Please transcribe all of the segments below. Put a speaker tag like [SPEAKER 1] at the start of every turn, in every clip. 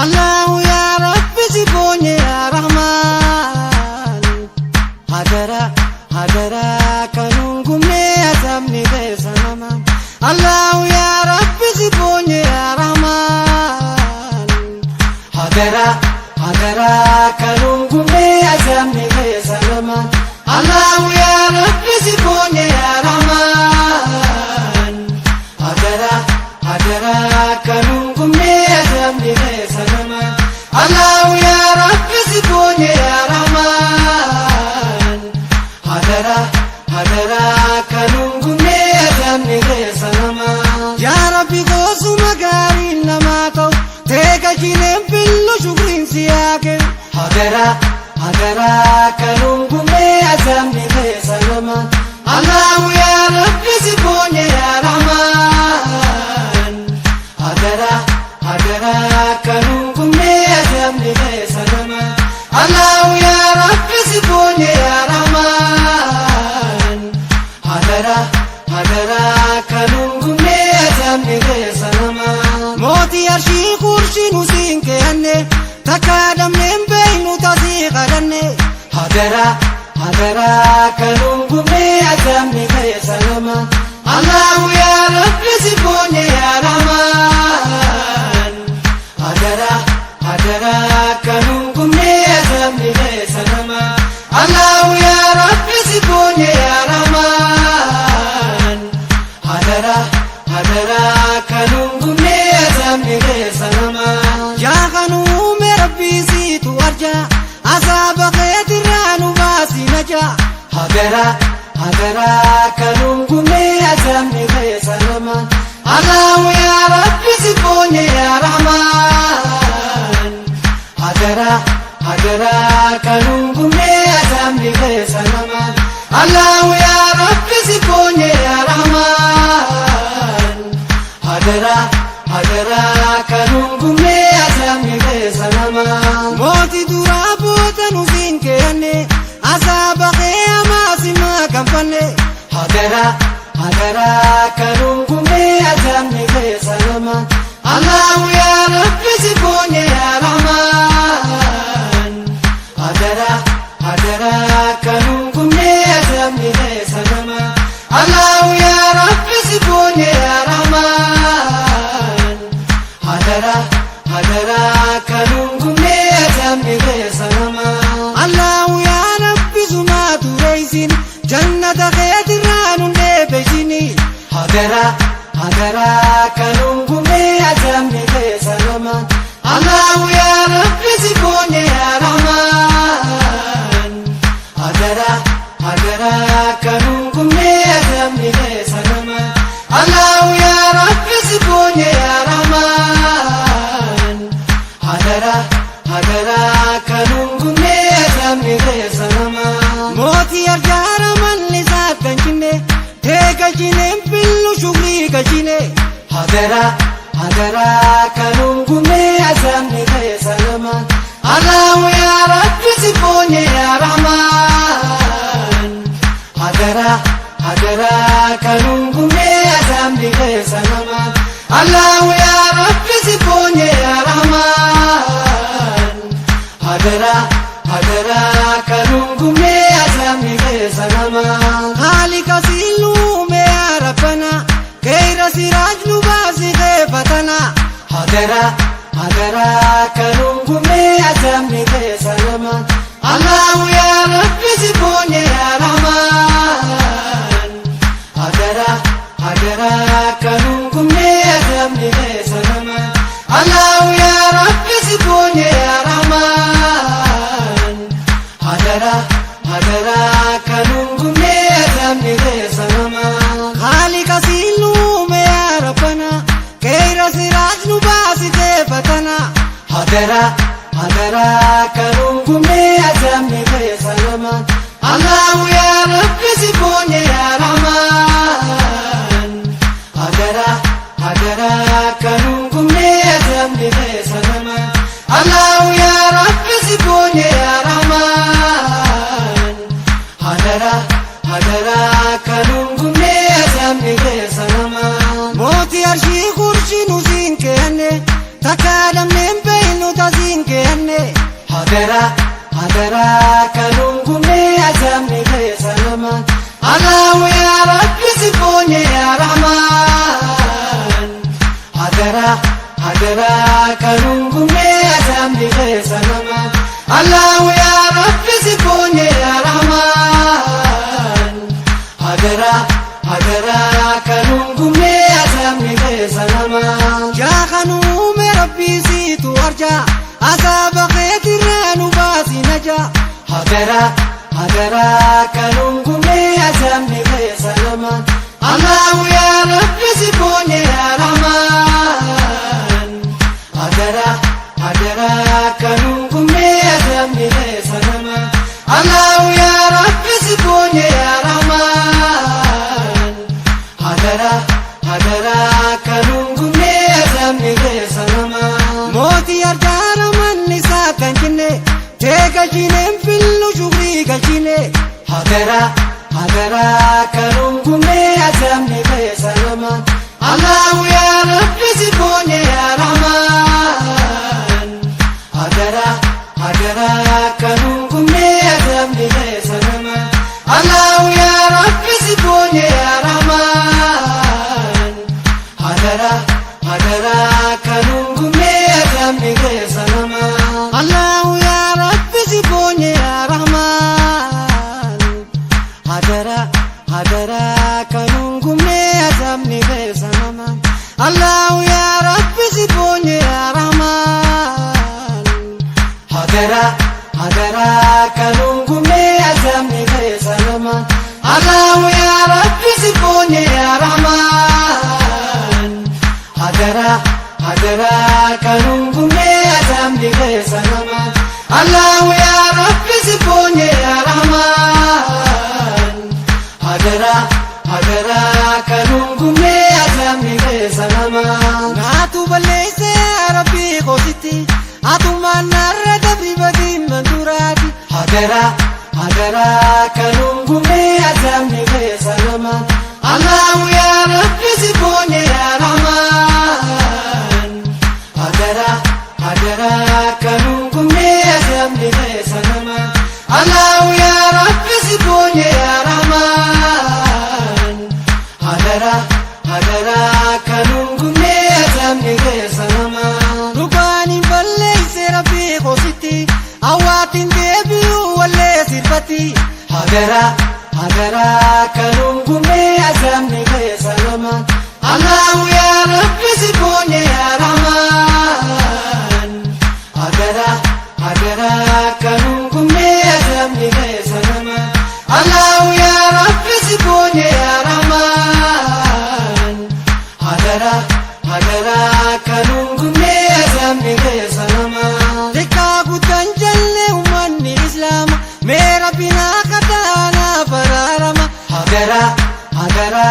[SPEAKER 1] Allahu yaa Rabbi si boonye yaa Rahmaan. Hadara hadara kanuun gumnee azabni keessa nama. Allahu yaa Rabbi si boonye yaa Rahmaan. Hadara hadara kanuun gumnee azabni keessa nama. Allahu yaa Rabbi si boonye yaa Rahmaan. Hadara hadara kanuun gumnee azabni keessa nama. Allahu yaa Rabbi si boonye yaa Rahmaan. Hadara hadara kanuun gumnee azabni keessa nama. Yaa Rabbi goosuma gaariin namaa ta'u teeka jineen fillu shukriin siyaa kennu. Hadara hadara kanuun gumnee azabni keessa nama. Allahu yaa Rabbi si boonye yaa Rahmaan. Hadara hadara kanuun gumnee azabni keessa nama. Allahu yaa Rabbi si boonye yaa Rahmaan. Hadara hadara kanuun gumnee azabni keessa nama. Mootii arshii kurshii nu siin keenne takka dhabneen beeynu tasii kadhanne. Hadara hadara kanuun gumnee azabni keessa nama. Allahu yaa Rabbi si boonye yaa Rahmaan. Hadara hadara kanuun gumnee azabni keessa nama. Allahu yaa Rabbi si boonye yaa Rahmaan. Hadara hadara kanuun gumnee azabni keessa nama. Yaa kanuume Rabbii siitu arja azaaba keetirraa nu baasi naja. Hadara hadara kanuun gumnee azabni keessa nama. Allahu yaa Rabbi si boonye yaa Rahmaan. Hadara hadara kanuun gumnee azabni keessa nama. Allahu yaa Rabbi si boonye yaa Rahmaan. Hadara hadara kanuun gumnee azabni keessa nama. Mootii duraa booda nu siin keenne azaaba kee hamaa si makanfanne. Hadara hadara kanuun gumnee azabni keessa nama. Allahu yaa Rabbi si boonye yaa Rahmaan. Hadara hadara kanuun gumnee azabni keessa nama. Allahu yaa Rabbi si boonye yaa Rahmaan. Hadara hadara kanuun gumnee azabni keessa nama. Allahu yaa Rabbi sumaa tureessin jannata keetirraa nun dheebesini. Hadara hadara kanuun gumnee azabni keessa nama. Allahu yaa Rabbi si boonye yaa Rahmaan. Hadara hadara kanuun gumnee azabni keessa nama. Allahu yaa Rabbi si boonye yaa Rahmaan. Hadara hadara kanuun gumnee azabni keessa nama. Mootii arjaara mallisaa kan cinne teeka jineen fillu shukrii galchine. Hadara hadara kanuun gumnee azabni keessa nama. Allahu yaa Rabbi si boonye yaa Rahmaan. Hadara hadara kanuun gumnee azabni keessa nama. Allahu yaa Rabbi si boonye yaa Rahmaan. Hadara hadara kanuun gumnee azabni keessa nama. Haalika siiluume yaa Rabbana keeyra siraaj nu baasi keefatana. Hadara hadara kanuun gumnee azabni keessa nama. Allahu yaa Rabbi si boonye yaa Rahmaan. Hadara hadara kanuun gumnee azabni keessa nama. Allahu yaa Rabbi si boonye yaa Rahmaan. Hadara hadara kanuun gumnee azabni keessa nama. Haalika siiluume yaa Rabbana keeyra siraaj nu baasi keefatana. Hadara hadara kanuun gumnee azabni keessa nama. Allahu yaa Rabbi si boonye yaa Rahmaan. Hadara hadara kanuun gumnee azabni keessa nama. Allahu yaa Rabbi si boonye yaa Rahmaan. Hadara hadara kanuun gumnee azabni keessa nama. Mootii arshii kurshii nu siin kenne takka dhabneen beeynu. Hadara hadara kanuun gumnee azabni keessa nama. Allahu ya Rabbi si boonye ya Rahmaan. Hadara hadara kanuun gumnee azabni keessa nama. Allahu ya Rabbi si boonye ya Rahmaan. Hadara hadara kanuun gumnee azabni keessa nama. Yaa kanuume Rabbi siitu arjaa azaaba keetirraa nu baasi najaa. Hadara hadara kanuun gumnee azabni keessa nama. Allahu ya Rabbi si boonye ya Rahmaan. Hadara hadara kanuun gumnee azabni keessa nama. Allahu ya Rabbi si boonye ya Rahmaan. Hadara hadara kanuun gumnee azabni keessa nama. Mootii arjaara manni isaa kan kinne tee galchineen fillu shukrii galchine. Hadara hadara kanuun gumnee azabni keessa nama. Allahu ya Rabbi si boonye ya Rahmaan. Hadara hadara kanuun gumnee azabni keessa nama. Allahu ya Rabbi si boonye ya Rahmaan. Hadara hadara kanuun gumnee azabni keessa nama. Allahu ya Rabbi si boonye ya Rahmaan. Hadara hadara kanuun gumnee azabni keessa nama. Allahu ya Rabbi si boonye ya Rahmaan. Hadara hadara kanuun gumnee azabni keessa nama. Allahu ya Rabbi si boonye ya Rahmaan. Hadara hadara kanuun gumnee azabni keessa nama. Allahu ya Rabbi si boonye ya Rahmaan. Hadara hadara kanuun gumnee azabni keessa nama. Naatu balleesse Rabbi koositti atummaan narra dabri badii manduraati. Hadara hadara kanuun gumnee azabni keessa nama. Allahu ya Rabbi si boonye ya Rahmaan. Hadara hadara kanuun gumnee azabni keessa nama. Allahu ya Rabbi si boonye ya Rahmaan. Hadara hadara kanuun gumnee azabni keessa nama. Dhugaan hin balleeyse Rabbi koositti awwaatiin deebi'uu wallee sirbatti. Hadara hadara kanuun gumnee azabni keessa nama. Allahu ya Rabbi si boonye ya Rahmaan. Hadara hadara kanuun gumnee azabni keessa nama. Allahu ya Rabbi si boonye ya Rahmaan. Hadara hadara kanuun gumnee azabni keessa nama. Xiqqaa guddaan jalle uummanni Islaama mee Rabbinaa kataanaa baraarama. Hadara hadara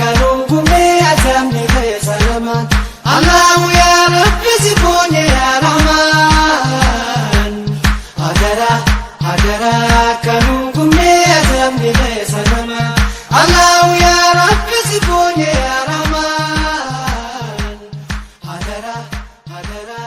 [SPEAKER 1] kanuun gumnee azabni keessa nama. Allahu ya Rabbi si boonye ya Rahmaan. Hadara hadara kanuun gumnee azabni keessa nama. Allahu ya Rabbi si boonye ya Rahmaan. Hadara hadara.